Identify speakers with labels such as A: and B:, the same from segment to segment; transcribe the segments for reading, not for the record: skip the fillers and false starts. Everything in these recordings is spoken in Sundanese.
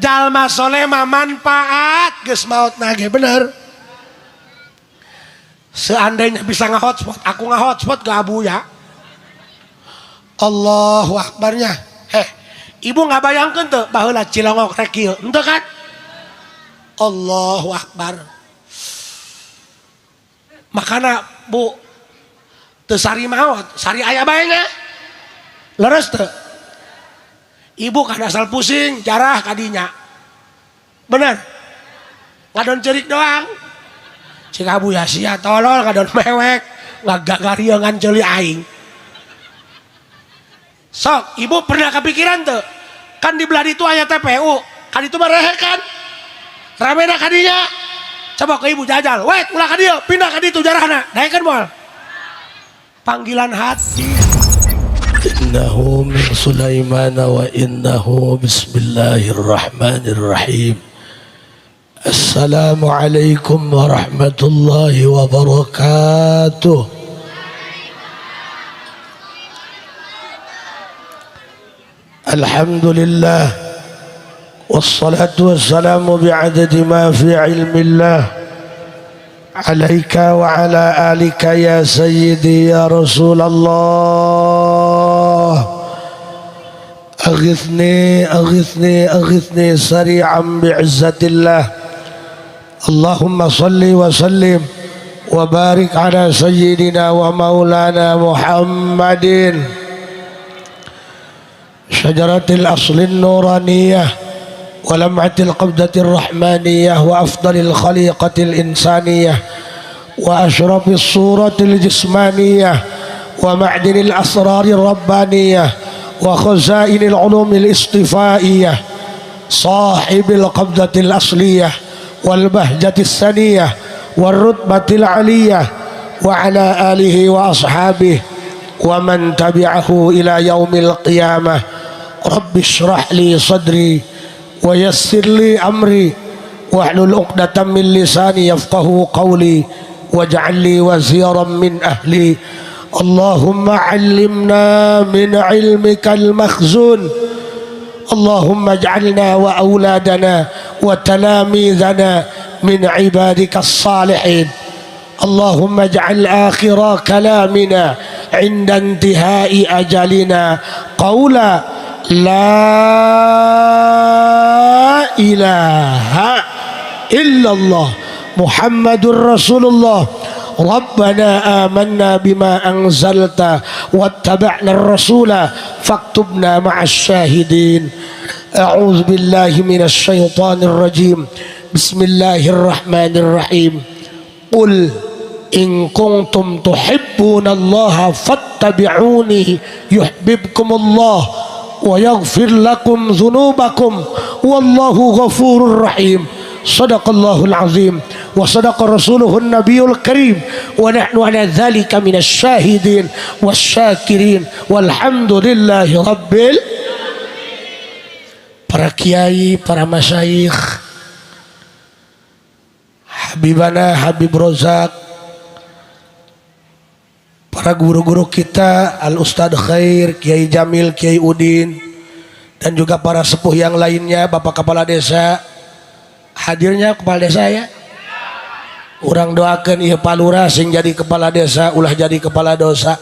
A: Jalma soleh mah manfaat geus maot nage bener. Seandainya bisa nge-hotspot, aku nge-hotspot ke Abuya. Allahu Akbarnya. Heh, ibu nggak bayangkan tuh baheula Cilongok rek kieu. Henteu kan? Allahu Akbar. Makana Bu teu sari maot, sari aya bae nya. Leres teu? Ibu kan asal pusing, jarah kadinya. Bener. Ngadon cerik doang. Cik Abu ya sia tolol ngadon mewek, ngagagarieungan ceuli aing. Sok, ibu pernah kepikiran tuh? Kan di belah itu aya TPU, kan itu mah rehe kan? Ramena kadinya. Coba ke ibu jajal, wait ulah ka dieu, pindah ka ditu jarahna. Daekeun moal. Panggilan hati.
B: إنه من سليمان وإنه بسم الله الرحمن الرحيم. السلام عليكم ورحمة الله وبركاته. الحمد لله والصلاة والسلام بعدد ما في علم الله عليك وعلى آلك يا سيدي يا رسول الله. أغثني أغثني أغثني سريعا بعزة الله. اللهم صل وسلم وبارك على سيدنا ومولانا محمد شجرة الأصل النورانية ولمعة القبضة الرحمانية وأفضل الخليقة الإنسانية وأشرف الصورة الجسمانية ومعدن الأسرار الربانية وخزائن العلوم الاصطفائية صاحب القبضة الأصلية والبهجة السنية والرتبة العلية وعلى آله وأصحابه ومن تبعه إلى يوم القيامة. رب اشرح لي صدري ويسر لي أمري واحلل عقدة من لساني يفقه قولي واجعل لي وزيرا من أهلي. اللهم علمنا من علمك المخزون. اللهم اجعلنا وأولادنا وتلاميذنا من عبادك الصالحين. اللهم اجعل آخر كلامنا عند انتهاء أجلنا قولا لا إله إلا الله محمد رسول الله. ربنا آمنا بما أنزلت واتبعنا الرسول فاكتبنا مع الشاهدين. أعوذ بالله من الشيطان الرجيم. بسم الله الرحمن الرحيم. قل إن كنتم تحبون الله فاتبعوني يحببكم الله ويغفر لكم ذنوبكم والله غفور رحيم. صدق الله العظيم وصدق رسوله النبي الكريم ونحن على ذلك من الشاهدين والشاكرين والحمد لله رب. Para kiai, para masyayikh, Habibana Habib Rozak, para guru-guru kita Al Ustadz Khair, Kiai Jamil, Kiai Udin, dan juga para sepuh yang lainnya, Bapak Kepala Desa. Hadirnya kepala desa ya, urang doakan ieu Pak Lurah sing jadi kepala desa ulah jadi kepala dosa.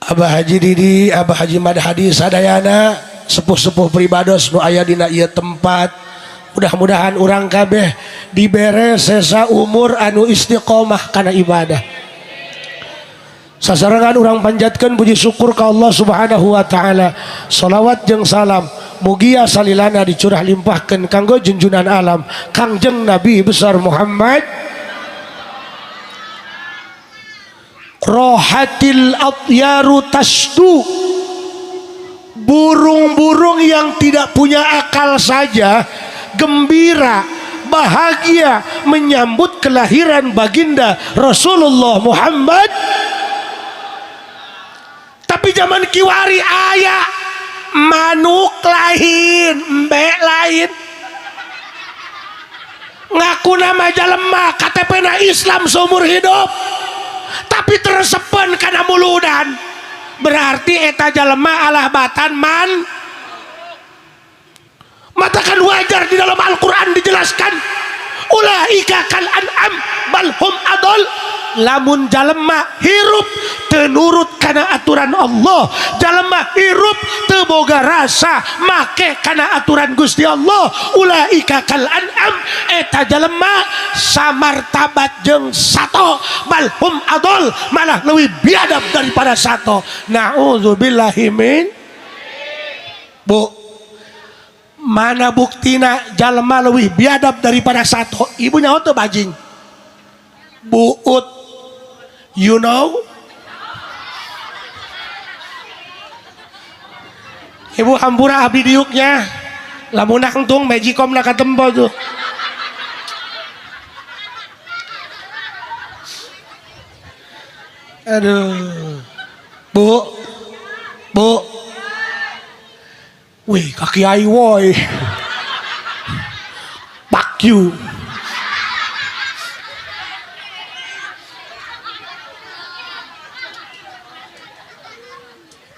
B: Abah Haji Didi, Abah Haji Madhadi sadayana sepuh-sepuh pribados nu aya dina ieu tempat, mudah-mudahan urang kabeh dibere sesa umur anu istiqomah kana ibadah. Sasarengan urang panjatkeun puji syukur ka Allah Subhanahu wa taala. Salawat jeung salam mugia salilana dicurah limpahkeun kanggo junjunan alam Kangjeng Nabi besar Muhammad. Rohatil atyaru tasdu, burung-burung yang tidak punya akal saja gembira bahagia menyambut kelahiran baginda Rasulullah Muhammad. Tapi zaman kiwari aya manuk lain, embe lain, ngaku nama jelema KTP na Islam seumur hidup, tapi tersepen karena muludan.
A: Berarti eta jalema alah batan man. Matakan wajar di dalam Al-Quran dijelaskan ulaika kal an'am bal hum adol. Lamun jalema hirup teu nurut kana aturan Allah, jalema hirup teu boga rasa make kana aturan Gusti Allah, ulaika kal an'am, eta jalema samartabat jeung sato, bal hum adol, malah leuwih biadab daripada sato. Na'udzubillahi min. Bu, mana buktina jalma leuwih biadab daripada sato? Ibu nyaho teu bajing? Buut. You know? Ibu hampura abdi diuknya. Lamun nangtung magicom na katempo tuh. Aduh. Bu. Bu. Wih, kaki ai woi. Fuck you.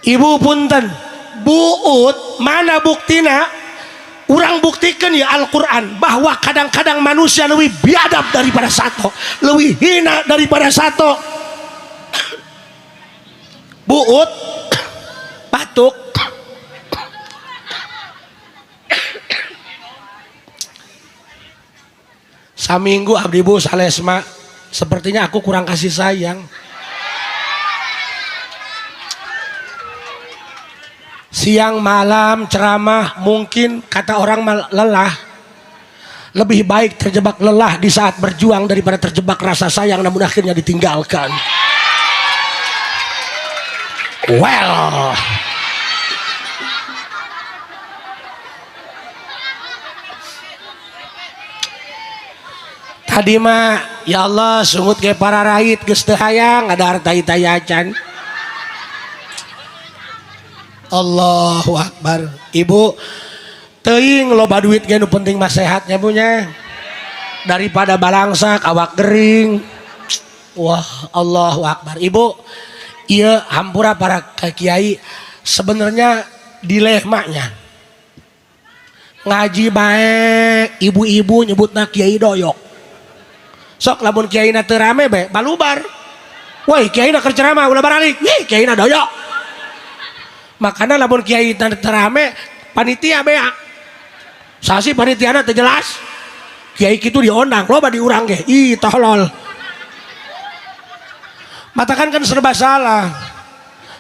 A: Ibu punten, buut mana buktina? Urang buktikan ya Al-Quran bahwa kadang-kadang manusia lebih biadab daripada sato, lebih hina daripada sato. Buut batuk saminggu abdi bu salesma, sepertinya aku kurang kasih sayang. Siang malam ceramah, mungkin kata orang lelah. Lebih baik terjebak lelah di saat berjuang daripada terjebak rasa sayang namun akhirnya ditinggalkan. Well, tadi mah ya Allah sungut ke para rait geus teu hayang ada harta itayacan. Allahu Akbar. Ibu teuing loba duit ge nu penting mah sehatnya punya, daripada balangsak awak gering. Wah, Allahu Akbar. Ibu, ieu hampura para kiai, sebenarnya dilemanya ngaji bae ibu-ibu nyebutna kiai doyok. Sok lamun kiaina teu rame bae balubar. Woi, kiaina keur ceramah ulah baralik. Ih, kiaina doyok. Makanya lamun kiai teu rame panitia beak. Sasi panitiana teu jelas. Kiai kitu diondang loba diurang ge. Ih, tolol. Matakan kan serba salah.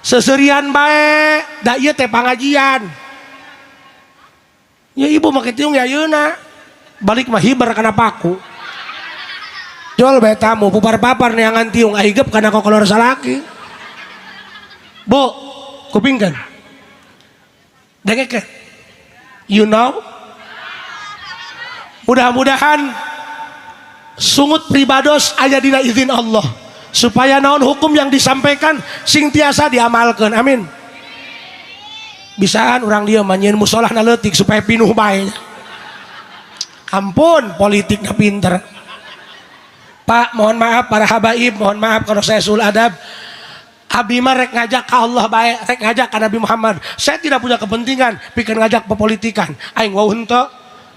A: Seserian bae, da ieu teh pangajian. Ya ibu make tiung ya ayeuna. Balik mah hiber kana paku. Jol bae tamu pupar-papar neangan tiung ahigep kana kokolor salaki. Bu, kupingkeun. Dengekeun. You know? Mudah-mudahan sungut pribados aya dina izin Allah, supaya naon hukum yang disampaikan sing tiasa diamalkan. Amin. Bisaan urang dia manyieun musolahna leutik supaya pinuh bae. Ampun politikna pinter. Pak, mohon maaf para habaib, mohon maaf kalau saya sul adab. Abi mah rek ngajak ka Allah bae, rek ngajak ka Nabi Muhammad. Saya tidak punya kepentingan pikeun ngajak pepolitikan. Aing wau henteu.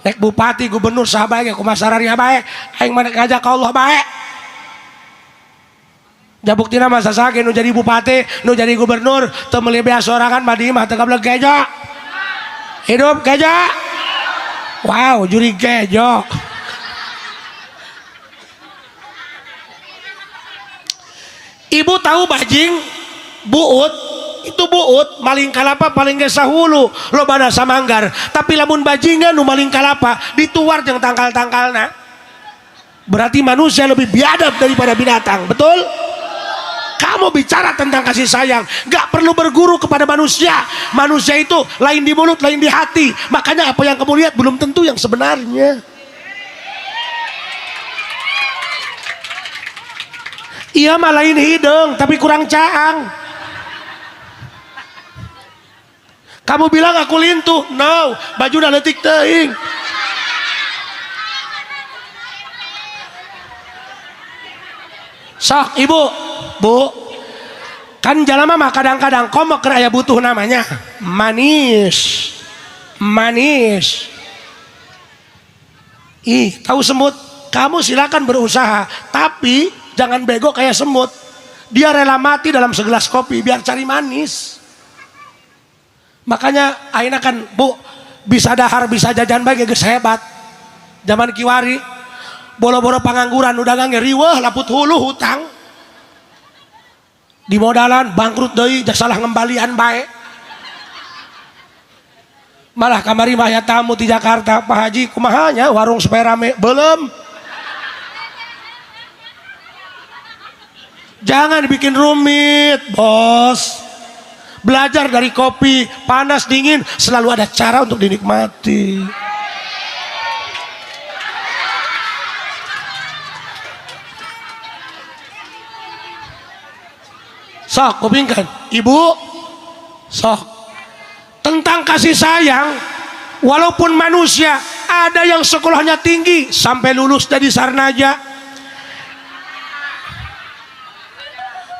A: Rek bupati, gubernur saha bae ge kumaha sararia bae. Aing mah rek ngajak ka Allah bae. Jabuktina mah sasage nu jadi bupati, nu jadi gubernur, teu meuli beas sorangan mah di imah teu gablek kejo. Hidup kejo. Wow, juri kejo. Ibu tahu bajing buut itu buut maling kalapa paling ge sahulu lobana samanggar, tapi lamun bajingan nu maling kalapa dituar jeung tangkal-tangkalna. Berarti manusia lebih biadab daripada binatang, betul? Kamu bicara tentang kasih sayang, gak perlu berguru kepada manusia. Manusia itu lain di mulut, lain di hati. Makanya apa yang kamu lihat belum tentu yang sebenarnya. Iya mah lain hidung, tapi kurang caang. Kamu bilang aku lintuh, no, baju udah letik teuing. Sok ibu, bu, Kan jalma mah kadang-kadang komo keur aya butuh namanya manis. Manis. Ih, tahu semut? Kamu silakan berusaha, tapi jangan bego kayak semut. Dia rela mati dalam segelas kopi biar cari manis. Makanya ayeuna kan Bu, bisa dahar bisa jajan bae geus hebat. Zaman kiwari boro-boro pangangguran udah ngange riweuh laput hulu hutang. Di modalan bangkrut deui salah ngembalian bae. Malah kamari mah aya tamu di Jakarta, Pak Haji kumaha nya warung supaya rame? Belum. Jangan bikin rumit, bos. Belajar dari kopi, panas dingin selalu ada cara untuk dinikmati. Sok kupingkan, ibu. Sok. Tentang kasih sayang, walaupun manusia ada yang sekolahnya tinggi sampai lulus jadi sarnaja.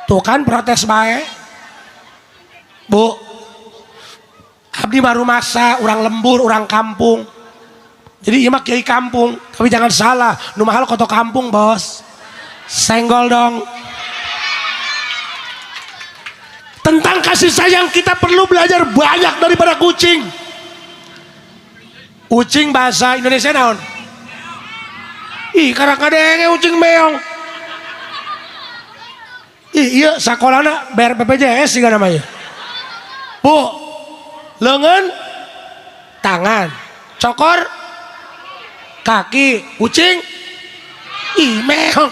A: Tuh kan protes bae. Bu, abdi baru masa orang lembur, orang kampung. Jadi ieu mah kiai kampung, tapi jangan salah, nu mahal koto kampung, bos. Senggol dong. Tentang kasih sayang kita perlu belajar banyak daripada kucing. Ucing bahasa Indonesia naon? Ih, kadang-kadang ucing meong. Ih, iya sakolana bayar BPJS sih namanya. Bu, lengan, tangan, cokor, kaki, ucing, ih meong.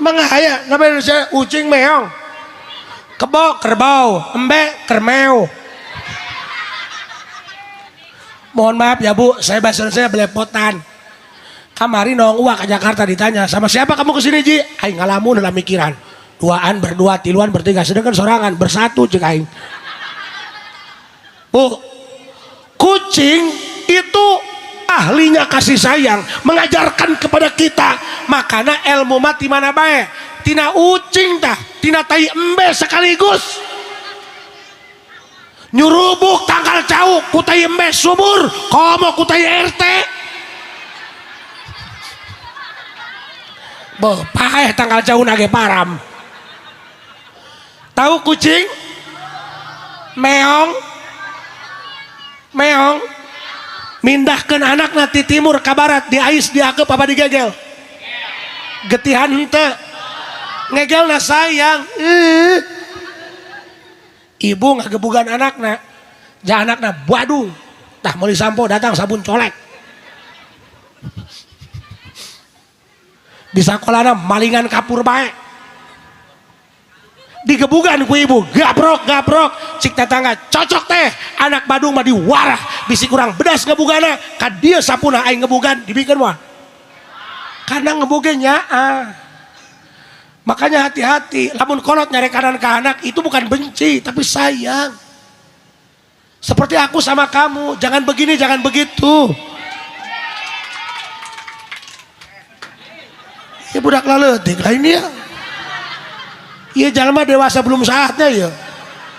A: Emang aya nama Indonesia ucing meong. Kebo, kerbau, embe, kermeo. Mohon maaf ya Bu, saya bahasa Indonesia belepotan. Kamari nong uak ke Jakarta ditanya, sama siapa kamu kesini Ji? Aing ngalamun dalam mikiran. Duaan, berdua, tiluan, bertiga, sedangkan sorangan, bersatu cek aing. Bu, kucing itu ahlinya kasih sayang, mengajarkan kepada kita. Makanya ilmu mati mana bae? Tina ucing tah, tina tai embe sekaligus. Nyurubuk tangkal cau, ku tai embe subur, komo ku tai RT. Boh, paeh tangkal cau nage param. Tahu kucing? Meong. Meong. Mindahkeun anakna ti timur ka barat, diais diakep apa digegel? Getihan henteu. Ngegelna sayang. Ibu ngagebugan anakna, ja anakna badung. Tah meuli sampo datang sabun colek. Di sakolana malingan kapur bae. Digebugan ku ibu, gabrok gabrok, cik tetangga cocok teh, anak Badung mah diwarah, bisi kurang bedas ngebugana, ka dieu sapuna aing ngebugan dibikeun mah. Karena ngebuge nyaah. Makanya hati-hati, lamun kolot nyari kanan ke anak itu bukan benci, tapi sayang. Seperti aku sama kamu, jangan begini, jangan begitu. Ya budak laleutik lah ini ya. Iya jalma dewasa belum saatnya ya.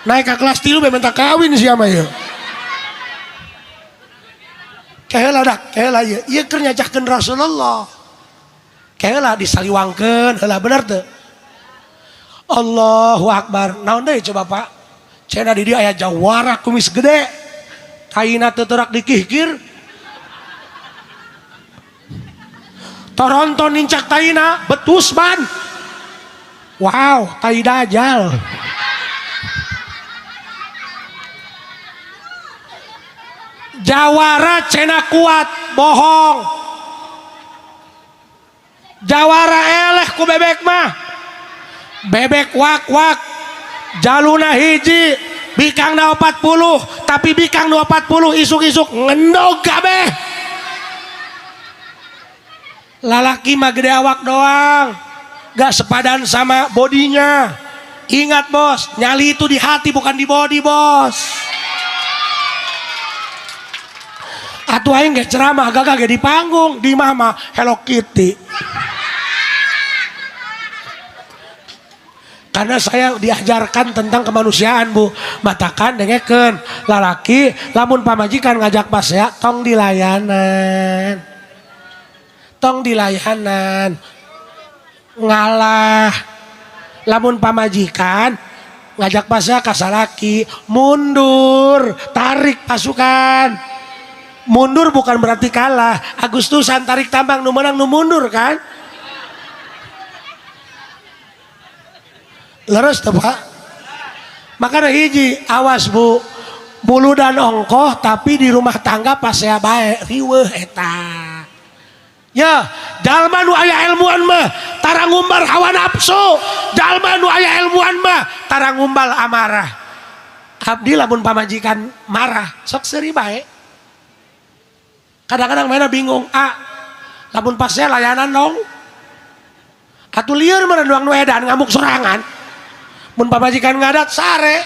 A: Naik ke kelas 3 minta kawin siapa ya. Kehela dah, kehela ya. Iya keur nyajahkeun Rasulullah. Kehela disaliwangkeun, heula bener teu? Allahu Akbar. Naon deui coba Pak? Cenah di dieu aya jawara kumis gede. Taina teu terak dikihkir. Toronto nincak taina betus ban. Wow, tai dajal. Jawara cenah kuat, bohong. Jawara eleh ku bebek mah. Bebek wak wak. Jaluna hiji, bikangna 40, tapi bikang 40 isuk-isuk ngendog kabeh. Lalaki mah gede awak doang, gak sepadan sama bodinya. Ingat bos, nyali itu di hati bukan di body bos. Atuh aing ge ceramah gagah ge di panggung, di mama Hello Kitty. Karena saya diajarkan tentang kemanusiaan, Bu. Matakan dengekeun lalaki lamun pamajikan ngajak pasea tong dilayanan. Tong dilayanan. Ngalah. Lamun pamajikan ngajak pasea ka salaki, mundur, tarik pasukan. Mundur bukan berarti kalah. Agustusan tarik tambang nu menang nu mundur kan? Leres tuh Pak. Makanya hiji, awas Bu, muludan ongkoh tapi di rumah tangga pasea bae riweuh eta. Ya, jalma nu aya ilmuan mah tara ngumbar hawa nafsu, jalma nu aya ilmuan mah tara ngumbal amarah. Abdi lamun pamajikan marah sok seuri bae. Kadang-kadang mana bingung, ah lamun pasea layanan dong. Atuh lieur mah doang nu edan ngamuk sorangan. Mun pamajikan ngadat sare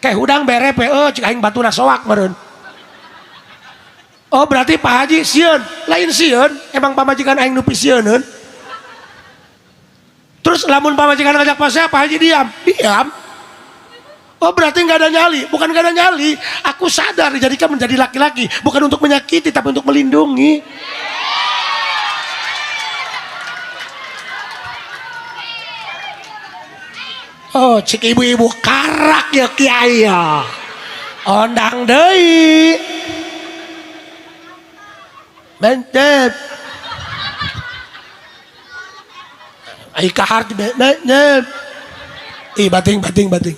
A: kayak hudang bere pe cik aing batuna soak meureun. Oh berarti Pak Haji sieun, lain sieun, emang pamajikan aing nu pisieuneun. Terus lamun pamajikan ngajak pasea Pak Haji diam, diam. Oh berarti nggak ada nyali, bukan nggak ada nyali. Aku sadar dijadikan menjadi laki-laki bukan untuk menyakiti tapi untuk melindungi. Oh cik ibu-ibu karak ya kiai ya. Ondang deui. Mantap. Ai kahar mantap. Ih bating bating bating.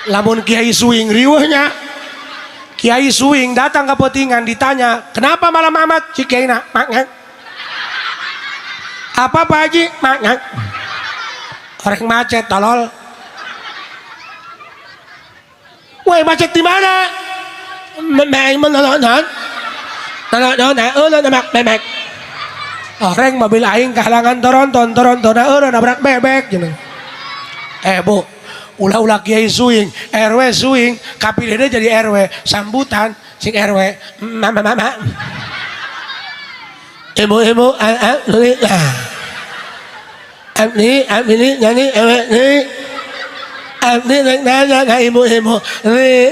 A: Lamun kiai suing riweuhnya. Kiai suing datang ke petingan ditanya, "Kenapa malam amat?" Cik kiai na, "Mak." Apa Pak Haji? Mak. Orang macet tolol. Woi macet di mana? Orang mobil aing kehalangan Toronton, Toronton nabrak bebek gitu. Bu, ulah-ulah kiai suing, RW suing, kapilihna jadi RW, sambutan sing RW, mama mama. Ibu-ibu, abdi, abdi, nyanyi, abdi, abdi, nanya ka ibu-ibu,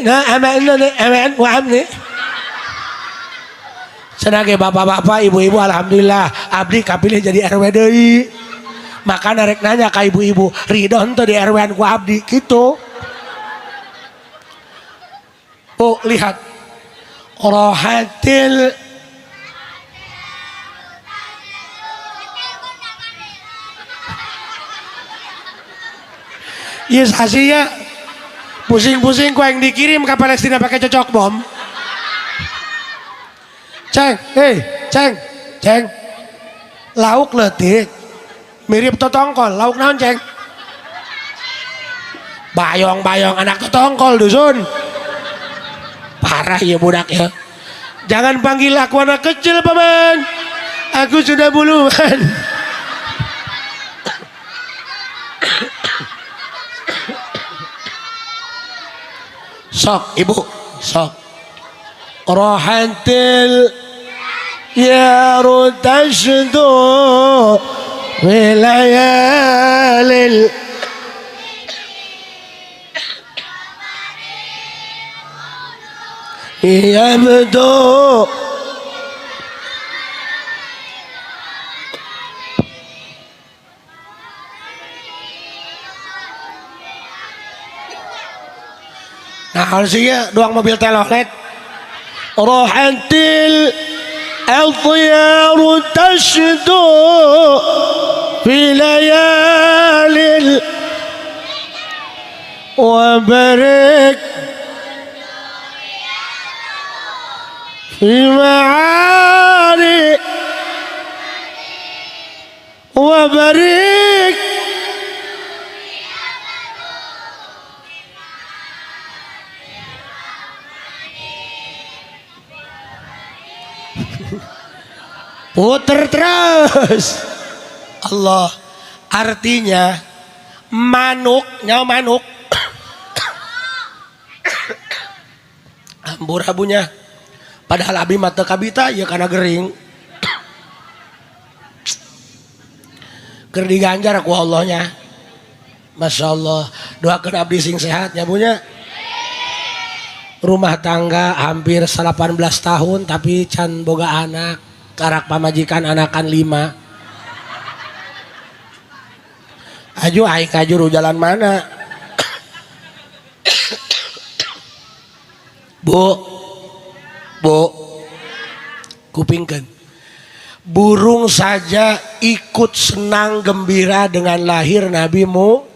A: na aman, aman, wa abdi. Senage bapak-bapak, ibu-ibu, alhamdulillah, abdi kapilih jadi RW deui. Maka narek nanya ka ibu-ibu, ridho henteu di RW-an ku abdi gitu. Oh, lihat. Rohatil Yes, hasilnya pusing-pusing ku yang dikirim ke Palestina pakai cocok bom. Ceng, hei, ceng, ceng. Lauk leutik. Mirip totongkol, lauk naon, ceng? Bayong-bayong anak totongkol dusun. Parah ya budak ya. Jangan panggil aku anak kecil, paman. Aku sudah buluhan. Sok ibu, sok. Rohantil yaru tashdu wilayalil yabdu. Nah harusnya doang mobil telolet. Rohantil al-tiyaru tashdu fi layalil wa barik fi ma'ari wa barik. Puter terus. Allah, artinya manuk, nyawa manuk. Ambur abunya. Padahal abi mata kabita ya karena gering. Keur diganjar aku Allahnya. Masya Allah, doakan abdi sing sehat ya punya. Rumah tangga hampir 18 tahun tapi can boga anak, karak pamajikan anakan 5. Aju aing kajuru jalan mana? Bu, bu, kupingkeun. Burung saja ikut senang gembira dengan lahir Nabi-mu.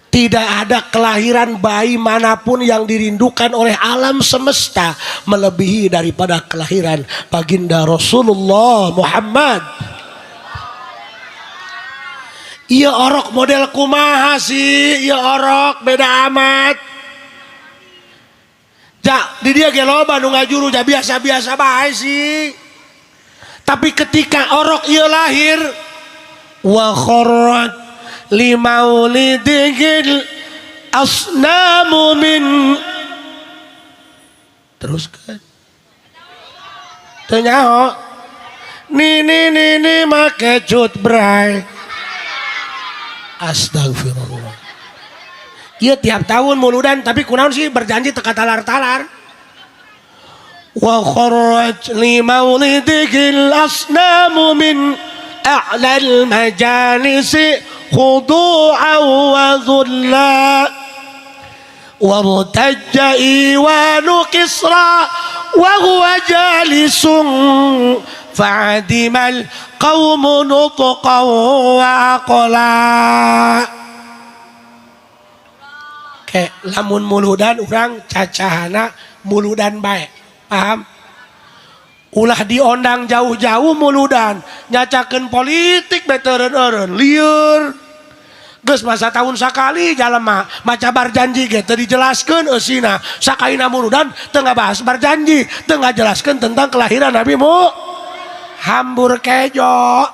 A: Tidak ada kelahiran bayi manapun yang dirindukan oleh alam semesta melebihi daripada kelahiran baginda Rasulullah Muhammad. Iya orok model kumaha sih, iya orok beda amat. Ja, di dia ge loba nu ngajuru ja biasa-biasa bae sih. Tapi ketika orok ia lahir, wa kharrat limaulidihil asnamu min, teruskan teu nyaho nini nini make cut bray. Astagfirullah. Ieu tiap tahun muludan tapi kunaon sih berjanji teka talar-talar. Wa kharrat limaulidihil asnamu min a'lal majalisi khudu'an wa dhulla wartajja iwanu kisra wa huwa jalisun fa'adimal qawmu nutqan wa aqla. Ke lamun muludan urang cacahana muludan bae, paham? Ulah diondang jauh-jauh muludan nyacakeun politik beteureun-eureun lieur. Geus masa tahun sakali jalema maca barjanji ge teu dijelaskeun eusina. Sakaina muludan teu ngabahas barjanji, teu ngajelaskeun tentang kelahiran Nabi mu. Hambur kejo.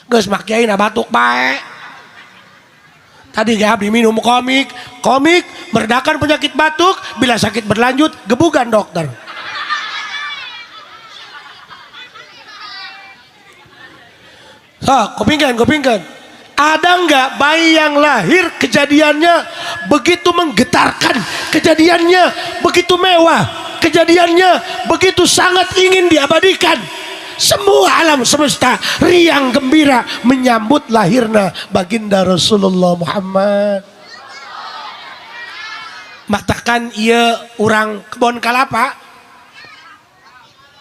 A: Geus mah kiaina batuk bae. Tadi ge abdi minum komik, komik meredakan penyakit batuk, bila sakit berlanjut gebugan dokter. So, kupingkan, kupingkan. Ada nggak bayi yang lahir kejadiannya begitu menggetarkan, kejadiannya begitu mewah, kejadiannya begitu sangat ingin diabadikan? Semua alam semesta riang gembira menyambut lahirna baginda Rasulullah Muhammad. Matakan ia orang kebon kalapa,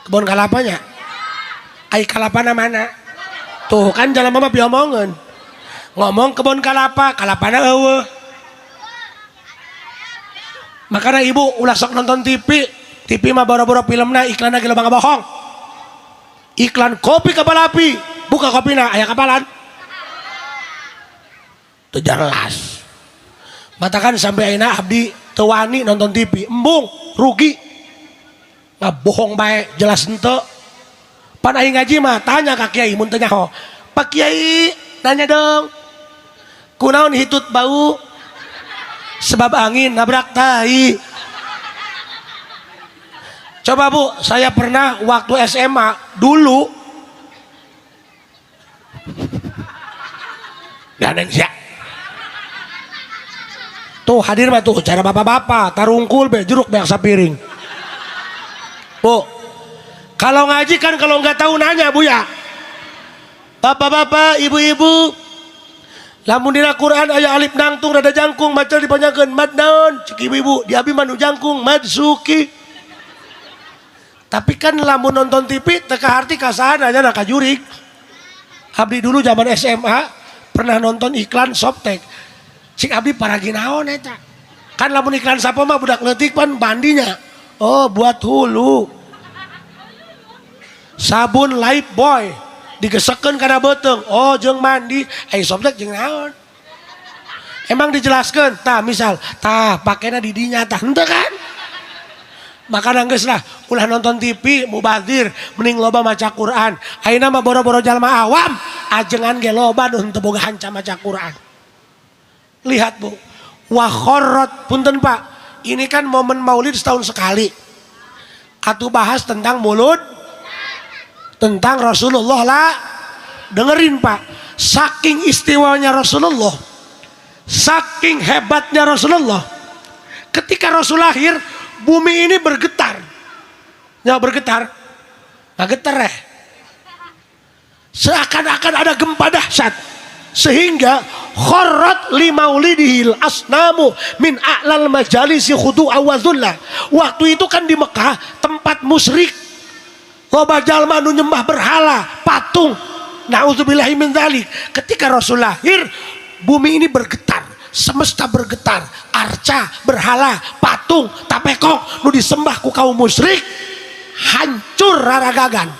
A: kebon kalapanya, ai kalapana mana? Tuh kan jalan mama piomongan ngomong kebon kalapa, kalapana eueuh. Makanya ibu ulah sok nonton TV, TV mah boro-boro filmna iklanna ge loba ngabohong. Iklan kopi kapal api, buka kopina aya kapalan. Teu jelas. Matakan sampai ayeuna abdi teu wani nonton TV, embung, rugi. Ngabohong bae jelas henteu. Pan aing ngaji mah tanya ka kiai mun teu nyaho. Pak Kiai, nanya dong. Kunaon hitut bau? Sebab angin nabrak tai. Coba Bu, saya pernah waktu SMA dulu. Ganeng sia. Tuh hadir mah tuh cara bapak-bapak, tarungkul be jeruk beak sapiring. Bu, kalau ngaji kan kalau nggak tahu nanya Bu ya. Bapak-bapak, ibu-ibu, lamun dina Quran aya alif nangtung rada jangkung maca dipanjangkeun mad naon? Cik ibu-ibu, di abi mah nu jangkung mad suki. Tapi kan lamun nonton TV teka harti kasahan aja nak kajurik. Abdi dulu zaman SMA pernah nonton iklan Softex. Cik abdi paragi naon eta. Kan lamun iklan sapo mah budak leutik pan bandinya. Oh, buat hulu. Sabun Lifebuoy digesekeun kana beuteung. Oh, jeung mandi. Softex jeung naon? Emang dijelaskeun, tah misal, tah pakena di dinya tah henteu kan? Maka geus lah ulah nonton TV mubazir mending loba maca Quran. Ayeuna mah boro-boro jalma awam ajengan ge loba nu henteu boga hanca maca Quran. Lihat Bu, wa kharrat, punten Pak, ini kan momen maulid setahun sekali. Atuh bahas tentang mulud, tentang Rasulullah lah. Dengerin Pak, Saking istimewanya Rasulullah, saking hebatnya Rasulullah, ketika Rasul lahir bumi ini bergetar. Ya bergetar, nggak getar eh. Seakan-akan ada gempa dahsyat, sehingga kharrat limaulidihil asnamu min a'lal majalisi khudu'a wa dhulla. Waktu itu kan di Mekah tempat musyrik, loba jalma nu nyembah berhala, patung. Na'udzubillahi min dzalik. Ketika Rasul lahir, bumi ini bergetar, semesta bergetar, arca, berhala, patung, tapekong nu disembah ku kaum musyrik hancur raragagan.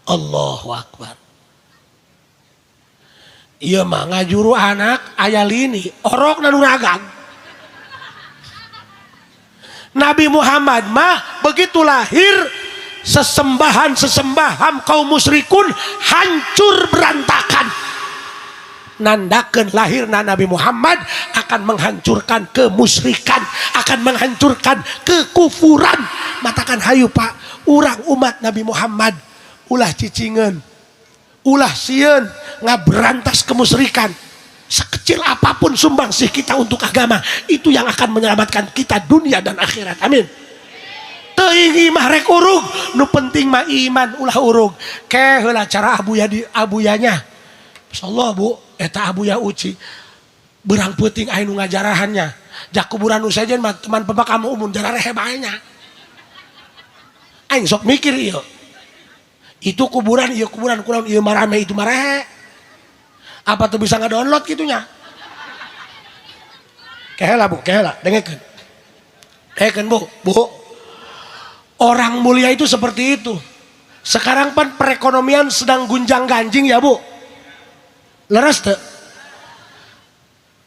A: Allahu akbar. Ieu mah ngajuru anak aya lini, orok nu ragag. Nabi Muhammad mah begitu lahir, sesembahan-sesembahan kaum musyrikun hancur berantakan. Nandakeun lahirna Nabi Muhammad akan menghancurkan kemusyrikan, akan menghancurkan kekufuran. Matakan hayu Pak, urang umat Nabi Muhammad ulah cicingeun, ulah sieun ngaberantas kemusyrikan. Sekecil apapun sumbangsih kita untuk agama, itu yang akan menyelamatkan kita dunia dan akhirat. Amin. Teuing imah rek urug, nu penting mah iman ulah urug. Ke heula cara abuya di abuyanya. Insyaallah Bu, eta abuya uci. Berang peuting aya nu ngajarahannya. Jak kuburan nu sejen mah teman pemakam umum jararehe bae nya. Aing sok mikir ieu. Itu kuburan, ieu kuburan, kunaon ieu marame itu marehe. Apa tuh bisa ngedownload gitunya? Kehela Bu, kehela, dengekeun. Dengekeun Bu, Bu. Orang mulia itu seperti itu. Sekarang pan perekonomian sedang gunjang-ganjing ya Bu. Leres teu?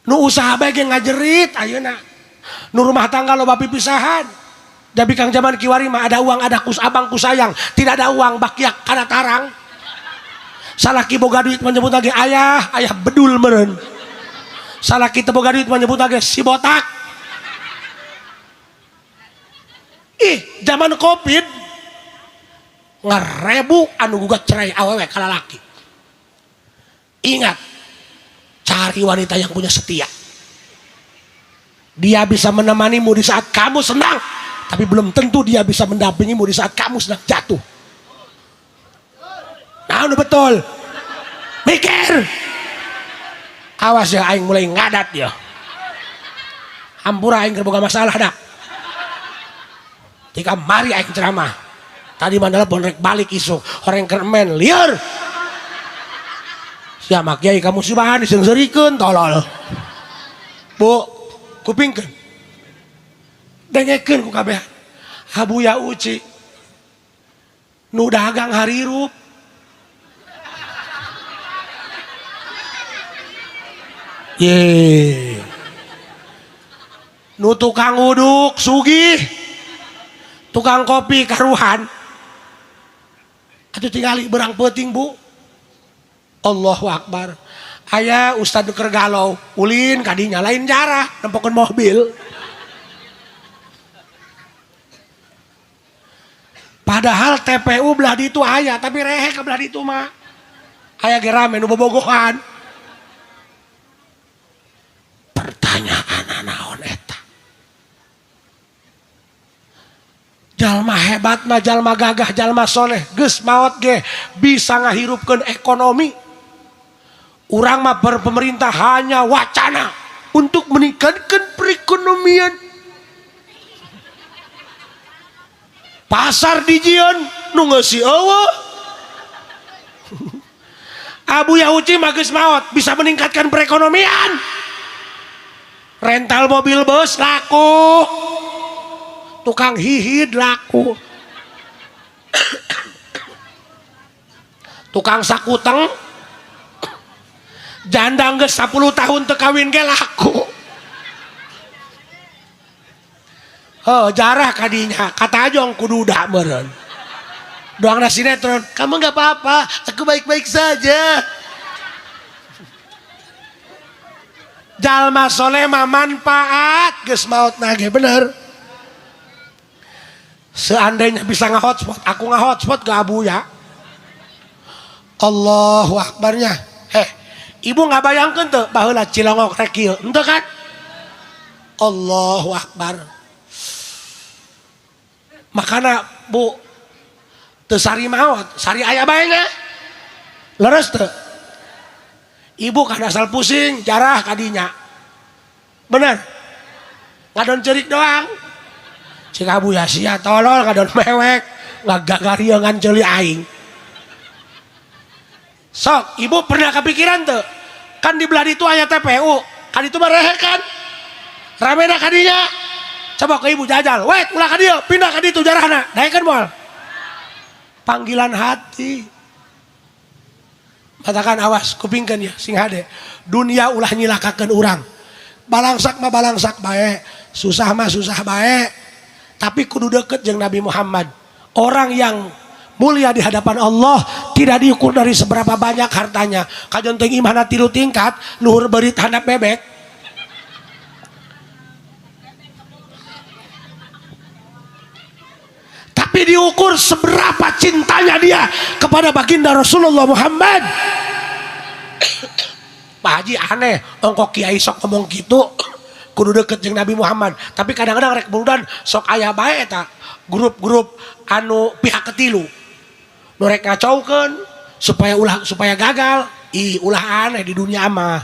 A: Nu usaha bae ge ngajerit ayeuna. Nu rumah tangga loba pipisahan. Jadi kang zaman kiwari mah ada uang ada kus abang ku sayang, tidak ada uang bakiak kana tarang. Salaki boga duit menyebut lagi ayah, ayah bedul meureun. Salaki teu boga duit menyebut lagi si botak. Ih, zaman Covid ngarebu anu gugat cerai awewe ka lalaki. Ingat, cari wanita yang punya setia. Dia bisa menemanimu di saat kamu senang, tapi belum tentu dia bisa mendampingimu di saat kamu sedang jatuh. Nah, udah betul. Mikir. Awas ya aing mulai ngadat ya. Hampura aing keur boga masalah dah. Tika mari aing ceramah. Tadi mah nelpon rek balik isuk, orang kermen liar. Siapa kiai kamu sibahan diseungseurikeun tolol. Bu, kupingkeun. Dengekeun ku kabeh. Abuya Uci. Nu dagang harirup. Ye. Nu tukang uduk sugih. Tukang kopi karuhan. Atuh tingali berang peuting Bu. Allahu Akbar. Aya ustad nu keur galau, ulin kadinya lain jarah nempokeun mobil. Padahal TPU belah ditu aya, tapi rehe ka belah ditu mah. Aya ge rame nu bobogohan. Pertanyaan naon eta? Jalma hebat mah, jalma gagah, jalma soleh, geus maot ge bisa ngahirupkeun ekonomi. Urang mah berpemerintah hanya wacana untuk meningkatkan perekonomian. Pasar dijieun nu ngeusi eueuh. Abu Yahuci mah geus maot bisa meningkatkan perekonomian. Rental mobil bus laku. Tukang hihid laku. Tukang sakuteng janda geus 10 tahun teu kawin ge laku. Oh, jarah kadinya kata ajong kudu udah meureun. Doang sinetron, kamu nggak apa-apa, aku baik-baik saja. Jalma soleh mah manfaat geus maot nage bener. Seandainya bisa nge-hotspot, aku nge-hotspot ke Abu ya. Allahu akbarnya. Heh, ibu nggak bayangkan tuh baheula Cilongok rek kieu, henteu kan? Allahu akbar. Makana bu teu sari maot, sari aya bae nya. Leres teu? Ibu kan asal pusing, jarah kadinya. Bener? Ngadon cerik doang. Cik abu ya sia tolol ngadon mewek, ngagagarieungan ceuli aing. Sok, ibu pernah kepikiran tuh? Kan di belah itu aya TPU, kan itu mah rehe kan? Ramena kadinya. Coba ke ibu jajal, wait ulah ka dieu, pindah ka ditu jarahna. Daekeun moal. Panggilan hati. Katakan awas kupingkeun ya sing hade. Dunia ulah nyilakakeun urang. Balangsak mah balangsak bae, susah mah susah bae. Tapi kudu deket jeung Nabi Muhammad. Orang yang mulia di hadapan Allah tidak diukur dari seberapa banyak hartanya. Kajon teuing imahna 3 tingkat, luhur beurit handap bebek. Tapi diukur seberapa cintanya dia kepada baginda Rasulullah Muhammad. Pak Haji aneh, ongkok kiai sok ngomong gitu, kudu deket jeung Nabi Muhammad. Tapi kadang-kadang rek muludan sok aya bae eta grup-grup anu pihak ketilu. Nu rek ngacaukeun supaya ulah, supaya gagal. Ih, ulah aneh di dunia mah.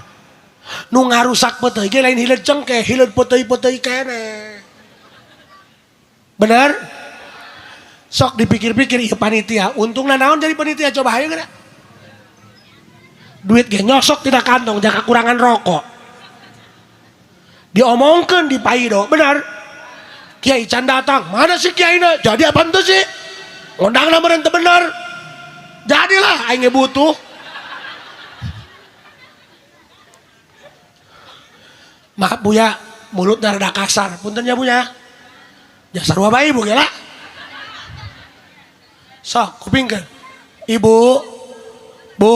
A: Nu ngarusak peuteuy ge lain hileud cengkeh, hileud peuteuy-peuteuy keneh. Bener? Sok dipikir-pikir ieu panitia, untungna naon jadi panitia coba hayu geura. Duit ge nyosok tidak kantong, jangan kekurangan rokok. Diomongkeun di paido, benar? Kiai can datang, mana sih kiaina? Jadi apa ente sih? Ngundangna meureun teu bener. Jadilah aing ge butuh. Maaf Bu ya, mulutnya rada kasar. Punten ya Bu ya. Jasar wae ibu ge lah. Sok kupingkeun. Ibu, Bu,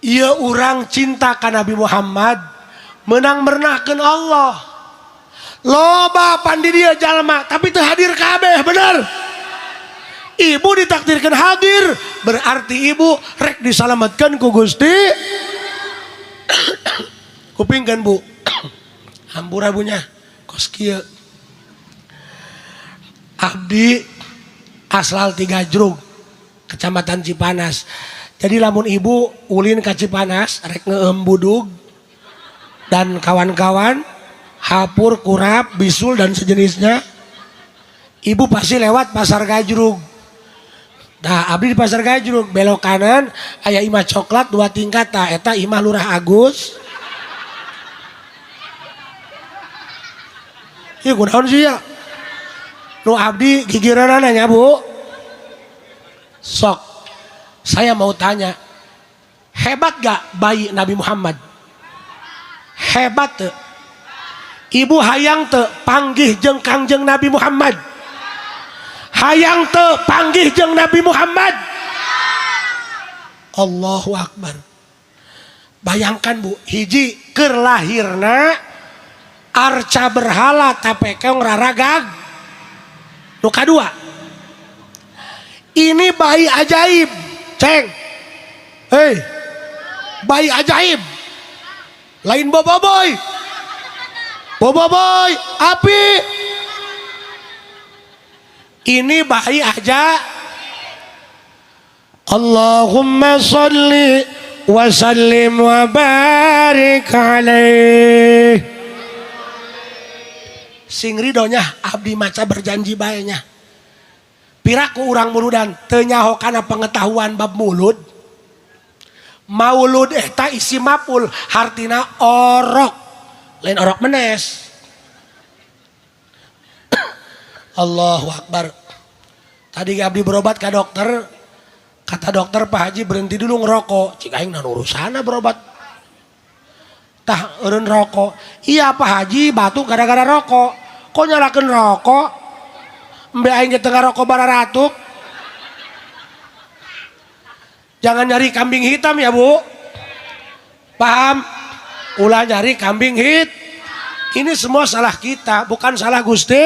A: ieu urang cinta ka Nabi Muhammad menang mernahkeun Allah. Loba pandi dia jalma tapi teu hadir kabeh, bener? Ibu ditakdirkan hadir, berarti ibu rek disalamatkan ku Gusti. Kupingkeun Bu. Hampura bunya, kos kieu. Abdi asal 3 Jrug, Kecamatan Cipanas. Jadi lamun ibu ulin ka Cipanas rek ngeem budug dan kawan-kawan, hapur, kurap, bisul dan sejenisnya, ibu pasti lewat Pasar Gajrug. Nah, abdi di Pasar Gajrug belok kanan aya imah coklat 2 tingkat, tah eta imah Lurah Agus. Ieu kunaon sih ya? Nu abdi gigireunana nya Bu. Sok, saya mau tanya, hebat gak bayi Nabi Muhammad? Hebat tuh. Ibu hayang teu panggih jeung Kangjeng Nabi Muhammad? Hayang teu panggih jeung Nabi Muhammad? Allahu Akbar. Bayangkan Bu, hiji keur lahirna arca berhala tapekong raragag. Nu kadua, ini bayi ajaib, ceng. Hei, bayi ajaib. Lain boboiboy. Boboiboy, api. Ini bayi aja. Allahumma salli wa sallim wa barik alaih. Sing ridonya abdi maca berjanji baenya. Piraku urang muludan teu nyaho kana pengetahuan bab mulud. Maulud eta isi mapul hartina orok, lain orok menes. Allahu Akbar. Tadi abdi berobat ke dokter, kata dokter Pak Haji berhenti dulu ngerokok. Cik aing naon urusana berobat. Tah eureun rokok. Iya Pak Haji batuk gara-gara rokok. Kok nyalakeun rokok? Embe aing ge teu ngarokok bararatuk. Jangan nyari kambing hitam ya Bu. Paham? Ulah nyari kambing hit. Ini semua salah kita, bukan salah Gusti.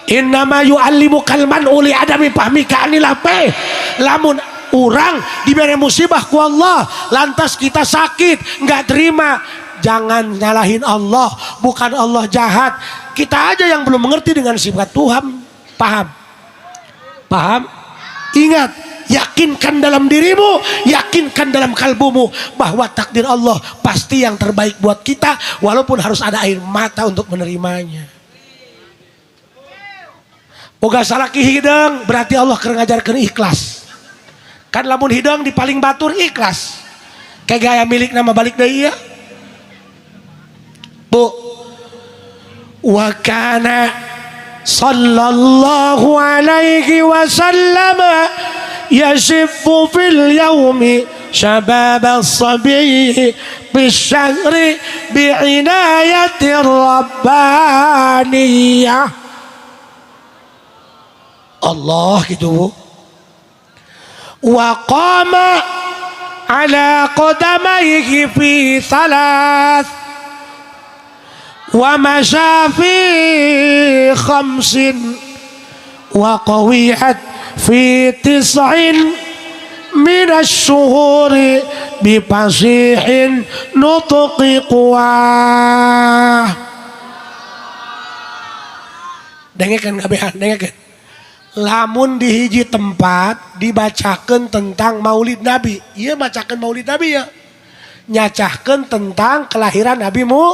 A: Innama yu'allimukal man'u li adami fahmika anil ape. Lamun Urang diberi musibah ku Allah, lantas kita sakit, nggak terima. Jangan nyalahin Allah, bukan Allah jahat. Kita aja yang belum mengerti dengan sifat Tuhan. Paham? Paham? Ingat, yakinkan dalam dirimu, yakinkan dalam kalbumu bahwa takdir Allah pasti yang terbaik buat kita, walaupun harus ada air mata untuk menerimanya. Boga salaki hideng berarti Allah keur ngajarkeun ikhlas. Kan lamun hideng di paling batur ikhlas. Kayak gaya milik nama balik deui ya. Bu, wa kana sallallahu alaihi wasallam yashifu fil yaumi syabab as-sabi bisyahri bi'inayati rabbaniyah. Allah gitu Bu. Wa qama ala qadamaihi fi thalath wa masya fi khamsin wa qawihat fi tis'in minasy-syuhuri bi fasihin nutqi quwah. Dengekeun kabehan, dengekeun. Lamun di hiji tempat dibacakeun tentang Maulid Nabi, ieu macakeun Maulid Nabi ya. Nyacahkeun tentang kelahiran Nabi Mu.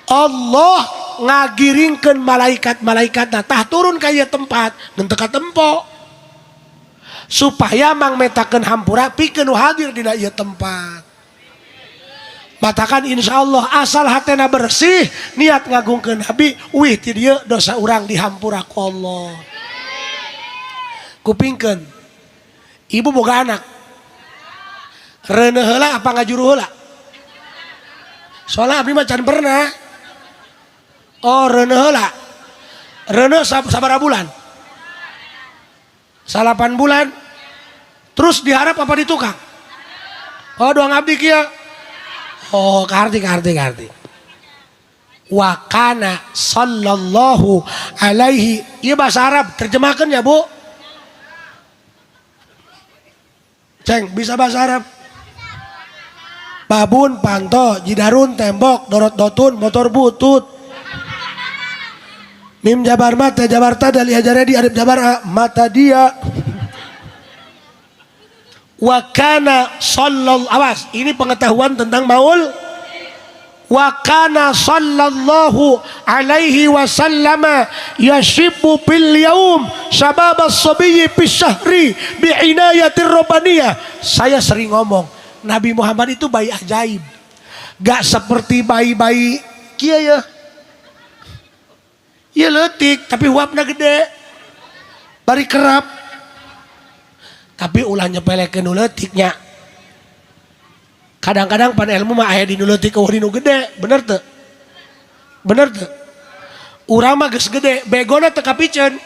A: Allah ngagiringkeun malaikat-malaikat tah turun ka ieu tempat ngan teu katempo supaya mangmetakeun hampura pikeun nu hadir dina ieu tempat. Matakan insyaallah asal hatena bersih niat ngagungkeun Nabi, wih ti dieu dosa urang dihampura ku Allah. Kupingkeun, ibu boga anak reuneuh heula apa ngajuru heula? Soalnya abdi mah can pernah. Oh, reuneuh heula. Reuneuh sabaraha bulan? 8 bulan. Terus diharap apa di tukang? Oh, doang abdi kieu. Oh, karti karti karti. Wa kana sallallahu alaihi. Ieu bahasa Arab, terjemahkan ya, Bu. Ceng, bisa bahasa Arab? Babun, panto, jidarun, tembok, dorot dotun, motor butut. Mim jabar mata, jabar ta, dal ajarnya di arif jabar a, mata dia. Wa kana sallallahu, awas, ini pengetahuan tentang maul. Wa kana sallallahu alaihi wasallama yashibu bil yaum sabab as-sabiyyi bis syahri bi inayatir rabbaniyah. Saya sering ngomong, Nabi Muhammad itu bayi ajaib. Gak seperti bayi-bayi kia ya. Ya leutik tapi huapna gede. Bari kerap. Tapi ulah nyepelekeun nu leutiknya. Kadang-kadang pan ilmu mah aya di nu leutik eueuh di nu gede, bener teu? Bener teu? Urang mah geus gede, begona teu kapiceun.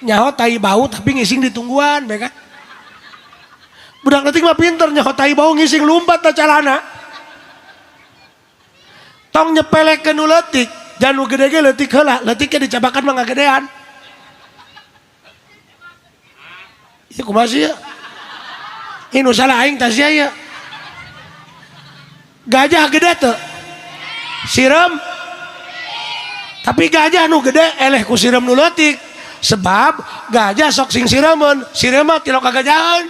A: Nyaho tai bau tapi ngising ditungguan, be kan? Budak leutik mah pinter nyaho tai bau ngising lumpat ta calana. Tong nyepelekeun nu leutik, jangan nu gede ge leutik heula, leutiknya dicabakan mah ngagedean. Ieu kumaha sih ya? Ini nu salah aing tah sia ya. Gajah gede tuh siram, tapi gajah nu gede eleh ku siram nu leutik, sebab gajah sok sing sirameun, sireum mah tilok kagajahan.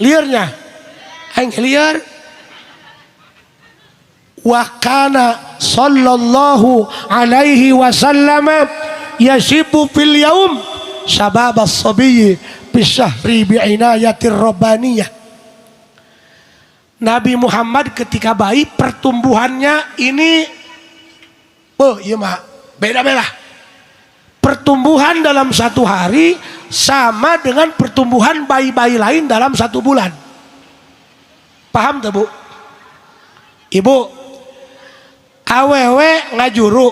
A: Liurnya aing liur. Wa kana sallallahu alaihi wasallam yasibu fil yaum sabab as-sabiyyi bisyahri bi'inayatir rabbaniyah. Nabi Muhammad ketika bayi pertumbuhannya ini, oh iya mah beda-beda. Pertumbuhan dalam satu hari sama dengan pertumbuhan bayi-bayi lain dalam satu bulan. Paham tuh Bu? Ibu, awewe ngajuru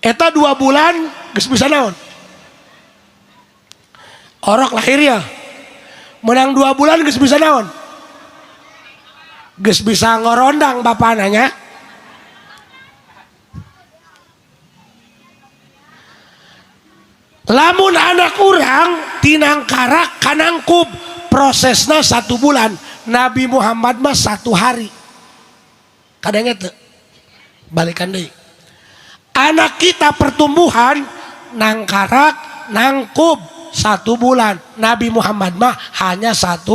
A: eta 2 bulan geus bisa naon? Orok lahir ya, menang 2 bulan geus bisa naon? Geus bisa ngorondang bapak nanya. Lamun anak urang tinangkarak kanangkub prosesna 1 bulan, Nabi Muhammad mah 1 hari. Kadangnya teu balikan deui. Anak kita pertumbuhan nangkarak nangkub 1 bulan, Nabi Muhammad mah hanya 1.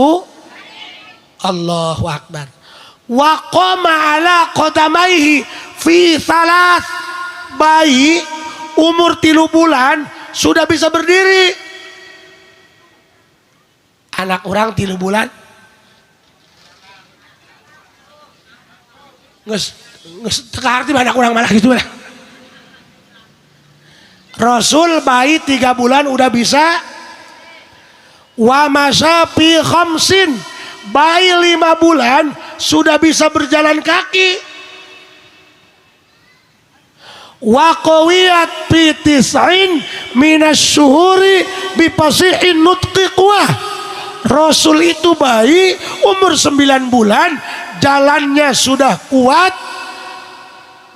A: Allahu Akbar. Wa qama ala qadamaihi fi salas. Bayi umur 3 bulan sudah bisa berdiri. Anak orang 3 bulan geus teu kaharti anak orang malah gitu lah. Rasul bayi 3 bulan udah bisa. Wa masya fi khamsin, bayi 5 bulan sudah bisa berjalan kaki. Wa qawiyat fi tis'in minasy syuhuri bi fasihin nutqi quwah. Rasul itu bayi umur 9 bulan jalannya sudah kuat,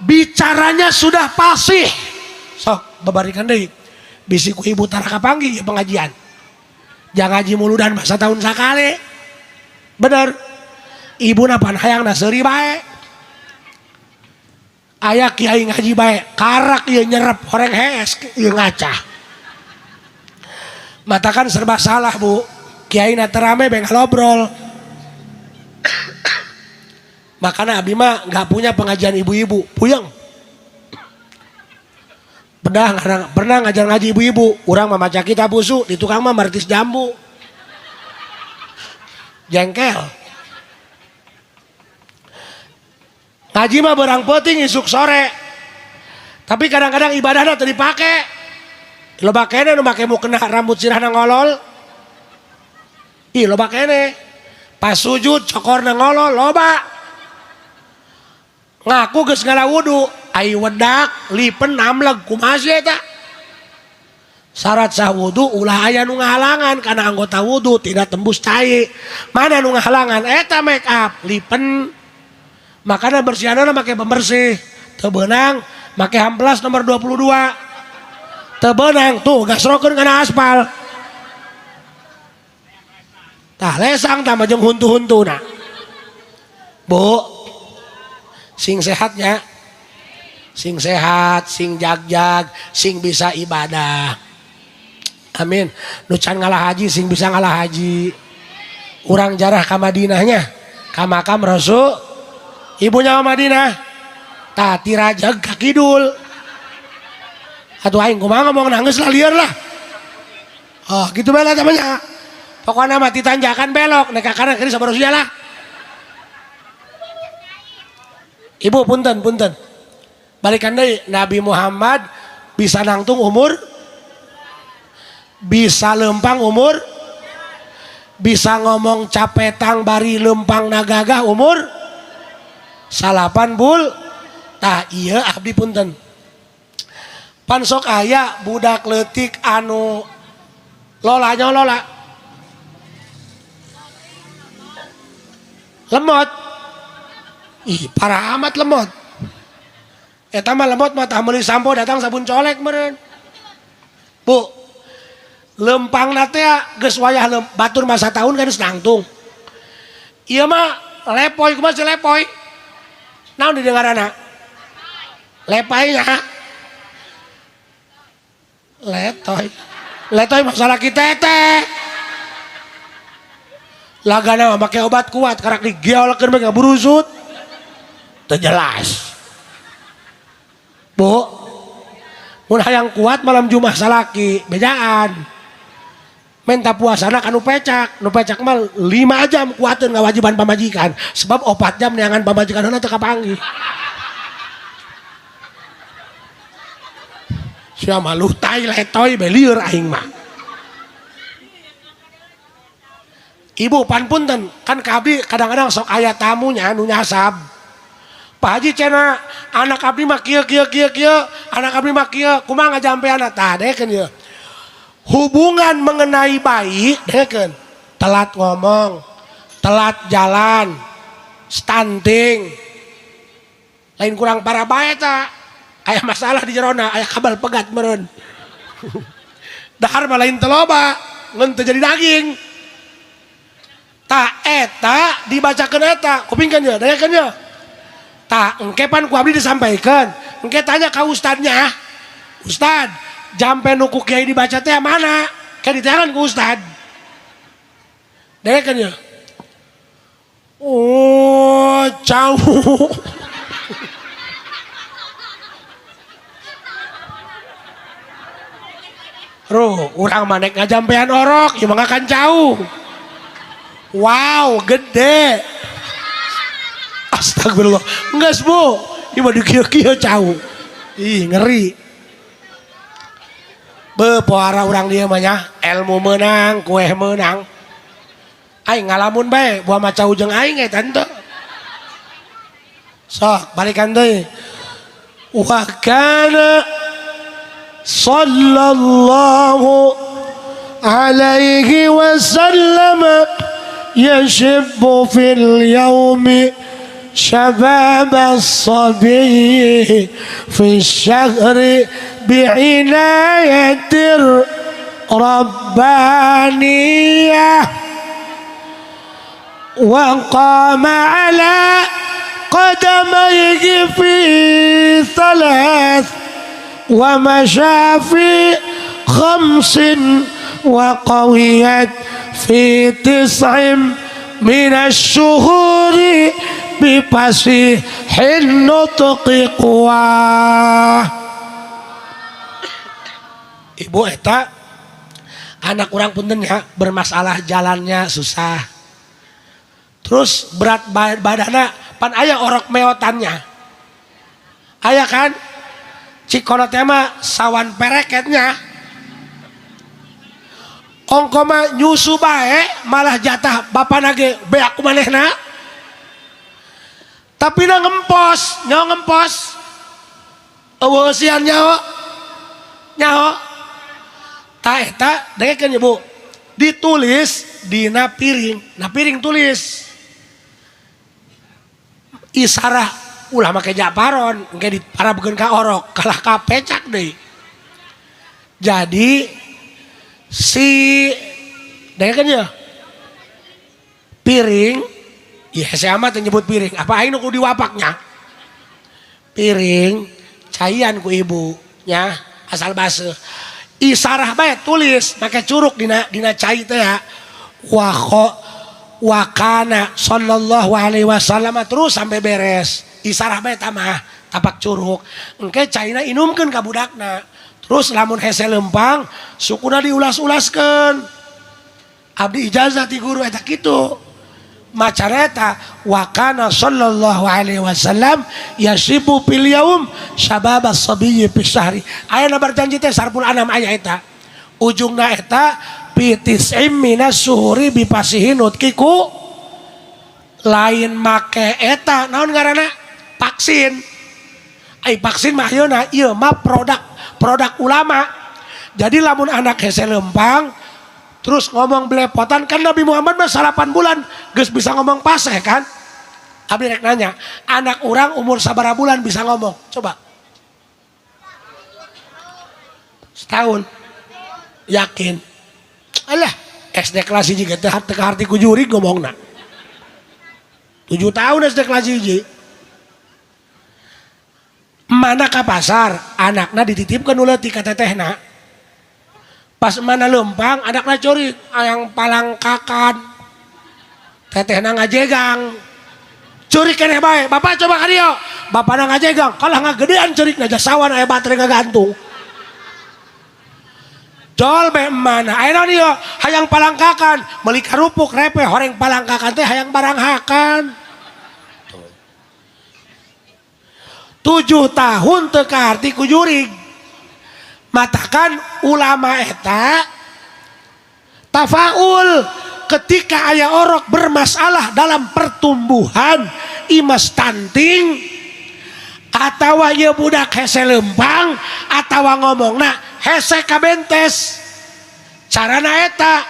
A: bicaranya sudah fasih. Sok babarikan deui bisi ku ibu tara kapanggih ieu pengajian. Jangan ngaji muludan masa tahun sakali. Bener. Ibu napan hayang seuri bae. Aya kiai ngaji bae, karak ieu nyerep horeng hees ieu ngaca. Matakan serba salah, Bu. Kiai na terame beng ngobrol. Makanya abdi mah nggak punya pengajian ibu-ibu, puyeng. Pernah ngajar ngaji ibu-ibu, urang mah maca kitab busu, di tukang mah martis jambu. Jengkel. Ngaji mah berang peuting isuk sore. Tapi kadang-kadang ibadahna teu dipake. Loba kene nu make mukena rambut sirahna ngolol. Ih loba kene. Pas sujud cokorna ngolol loba. Ngaku geus ngala wudu, ai wedak lipen namleg kumaha sih eta? Syarat sah wudu ulah aya nu ngahalangan karena anggota wudu tidak tembus cai. Mana nu ngahalangan eta make up lipen. Makanya bersihanana make pembersih. Teu beunang make hamplas nomor 22. Teu beunang tuh gasrokeun kana aspal. Tah lesang tambah jeung huntu-huntuna. Bu, sing sehatnya, sing sehat, sing jag-jag, sing bisa ibadah. Amin. Nu can ngalah haji sing bisa ngalah haji. Urang jarah ka Madinahnya, ka makam Rasul. Ibunya Madinah. Tah tirajeg ka kidul. Atuh aing kumaha ngomong nangis lah liar lah. Oh, gitu bae lah namanya. Pokoknya mati tanjakan belok, nek ka kanan kiri sabar lah. Ibu punten punten. Balikan deui Nabi Muhammad bisa nangtung umur, bisa lempang umur, bisa ngomong capetang bari lempang nagagah umur 8 bul. Tah ieu abdi punten. Pan sok aya budak leutik anu lola nyolola. Lemot. Ih, parah amat lemot. Eta mah lemot mah tah meuli sampo datang sabun colek meureun. Bu, lempangna teh geus wayah batur masa tahun kan geus nangtung. Ieu mah lepoy kumaha si lepoy? Naon didengaranna? Lepainya. Letoy. Letoy masalah kita teh. Lagana mah make obat kuat karak digeolkeun bae ngaburusut. Teu jelas. Bu, mun hayang kuat malam Jumat salaki bejaan. Minta puasana kanu pecak, nu pecak mah 5 jam kuateun ngawajiban pamajikan, sebab 4 jam neangan pamajikan heula teu kapanggih. Sia maluh tai letoy belieur aing mah. Ibu pan punten, kan ka abdi kadang-kadang sok aya tamunya nu nyasab. Pak Haji cenah anak abdi mah kieu kieu kieu kieu, anak abdi mah kieu, kumaha ngajampeanna? Tah dekeun ieu. Hubungan mengenai bayi dekeun, telat ngomong, telat jalan, stunting. Lain kurang parah bae ta. Aya masalah di jerona, aya kabel pegat meureun. Dahar mah lain teu loba, ngan teu jadi daging. Ta eta dibacakeun eta, kupingkeun ye, dengekeun ye. Ta engke pan ku abdi disampaikan. Engke tanya ka ustadnya. Ustad, jampe nu ku kiai dibaca teh mana? Kayak diteangan ku ustad. Dengekeun ye. Oh, cau. Ruh, urang mah nek ngajampean orok, ieu mah kan jauh. Wow, gede. Astagfirullah. Enggeus, Bu. Ieu mah dikieu-kieu cau. Ih, ngeri. Be pohara urang dieu mah nya, ilmu meunang, kueh meunang. Aing ngalamun bae, buah maca jeung aing eta henteu. Sok, balikan deui. Wa kana sallallahu alaihi wasallam yashibbu fil yaumi syabab as-sabi fi syahri bi'inayatir rabbaniyah wa qama ala qadamayhi fi thalath wa masha fi khamsin wa qawiyat fi tis'in minasy-syuhuri bi fasihin nutqi quwah. Ibu eta anak urang punten ya, bermasalah jalannya susah. Terus berat badanna pan aya orok meotannya. Aya kan? Cik kono teh mah sawan pereketnya. Ongko mah nyusu bae malah jatah bapana ge beak manehna. Tapi na ngempos, nyaho ngempos. Eueuh eusian nyaho. Nyaho. Ta eta dengekeun ibu. Ditulis dina piring. Na piring tulis. Isarah ulah make japaron, engke diparabkeun ka orok, kalah ka pecak deui. Jadi si dengekeun ya. Piring, ya hese amat yang nyebut piring, apa aing nu kudu diwapaknya? Piring caian ku ibu nya asal baseuh. Isarah bae tulis make curug dina cai teh ya. Wa wakana sallallahu alaihi wasallam terus sampai beres. Isarah bae tamah tapak curug. Engke caina inumkeun ka budakna. Terus lamun hese lempang sukuna diulas-ulaskeun. Abdi ijazah ti guru eta kitu. Macara eta wakana sallallahu alaihi wasallam yasibu fil yaum syabab as-sabiyyi fi syahri. Aya na berjanji teh sarpul anam aya eta. Ujungna eta fi tis'im minas suhuri bi fasihin nutqiku lain make eta naon ngaranna vaksin. Ai vaksin mah ayeuna ieu mah produk ulama. Jadi lamun anak hese lempang terus ngomong belepotan kan Nabi Muhammad mah 8 bulan geus bisa ngomong paseh kan. Abdi rek nanya, anak urang umur sabaraha bulan bisa ngomong? Coba. Setahun. Yakin. Alah, SD kelas 1 ge teh teu kaharti ku jurig ngomongna. 7 tahun SD kelas 1. Mana ka pasar, anakna dititipkeun nu leutik ka tetehna. Pas mana lempang, anakna curi hayang palangkakan. Tetehna ngajegang. Curi keneh bae, bapak coba ka dieu. Bapana ngajegang, kalah ngagedean curikna jasawan aya baterai ngagantung. Jol be mana? Aya naon ieu? Hayang palangkakan, meuli karupuk repe horeng palangkakan teh hayang baranghakan. 7 tahun teu kaharti ku jurig. Matakan ulama eta tafaul ketika aya orok bermasalah dalam pertumbuhan imas stunting atawa ieu budak hese lempang atawa ngomongna hese kabentes. Carana eta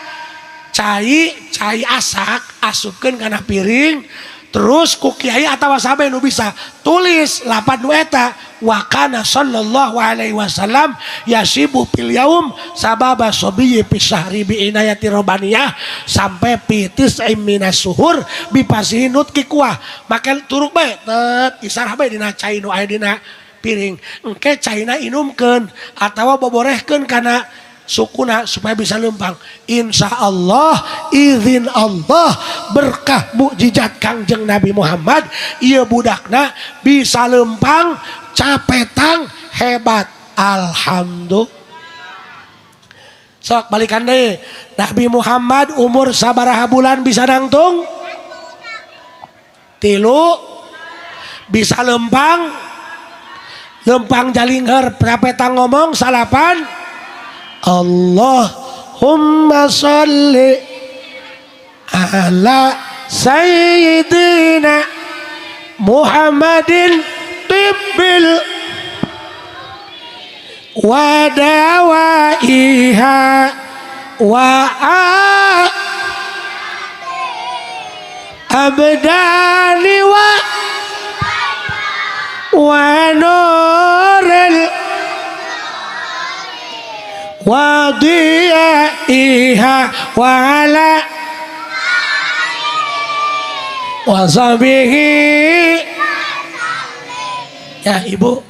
A: cai asak asupkeun kana piring terus ku kiai atawa sabe nu bisa tulis lapan nu eta Wa kana sallallahu alaihi wasallam yasibu fil yaum sababa sobiyyi fi syahri bi inayati robbaniyah sampai fi tis'im minas suhur bi fasihi nutqi kuah. Make turuk bae tet isarah bae dina cai nu aya dina piring. Engke caina inumkeun atawa boborehkeun kana sukuna supaya bisa lempang. Insya Allah, izin Allah, berkah mukjizat Kangjeng Nabi Muhammad, ieu budakna bisa lempang, capetang, hebat. Alhamdulillah. Sok balikan deh. Nabi Muhammad umur sabaraha bulan bisa nangtung? 3. Bisa lempang, lempang jalingher, capetang ngomong 9. Allahumma salli ala sayyidina Muhammadin tibbil wa dawaiha wa abdani wa nuril wa diyaiha wa ala wa sahbihi. Ya Ibu,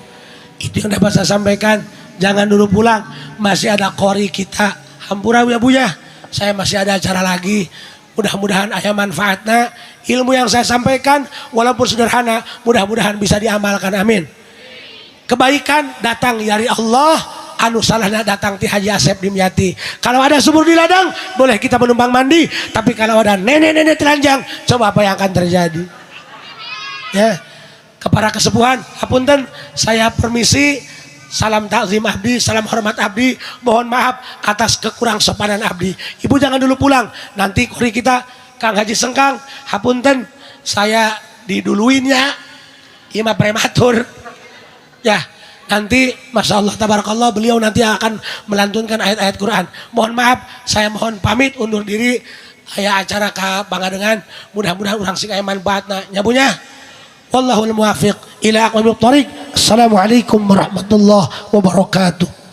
A: itu yang dapat saya sampaikan. Jangan dulu pulang, masih ada kori kita. Hampura ya Bu ya, saya masih ada acara lagi. Mudah-mudahan aya manfaatnya ilmu yang saya sampaikan, walaupun sederhana, mudah-mudahan bisa diamalkan, amin. Kebaikan datang dari Allah, anu salahnya datang ti Haji Asep Dimyati. Kalau ada sumur di ladang, boleh kita menumpang mandi. Tapi kalau ada nenek-nenek telanjang, coba apa yang akan terjadi? Ya, kepada kesepuhan, hapunten, saya permisi. Salam takzim abdi, salam hormat abdi. Mohon maaf atas kekurang sopanan abdi. Ibu jangan dulu pulang. Nanti kori kita Kang Haji Sengkang, hapunten, saya diduluinnya. Ima prematur. Ya, nanti Masya Allah tabarakallah beliau nanti akan melantunkan ayat-ayat Quran. Mohon maaf, saya mohon pamit undur diri. Aya acara ka Pangadengan, mudah-mudahan urang sing aya manfaatna. Nya, Bu, nya. Wallahul muwafiq ila aqwamit thoriq. Assalamualaikum warahmatullahi wabarakatuh.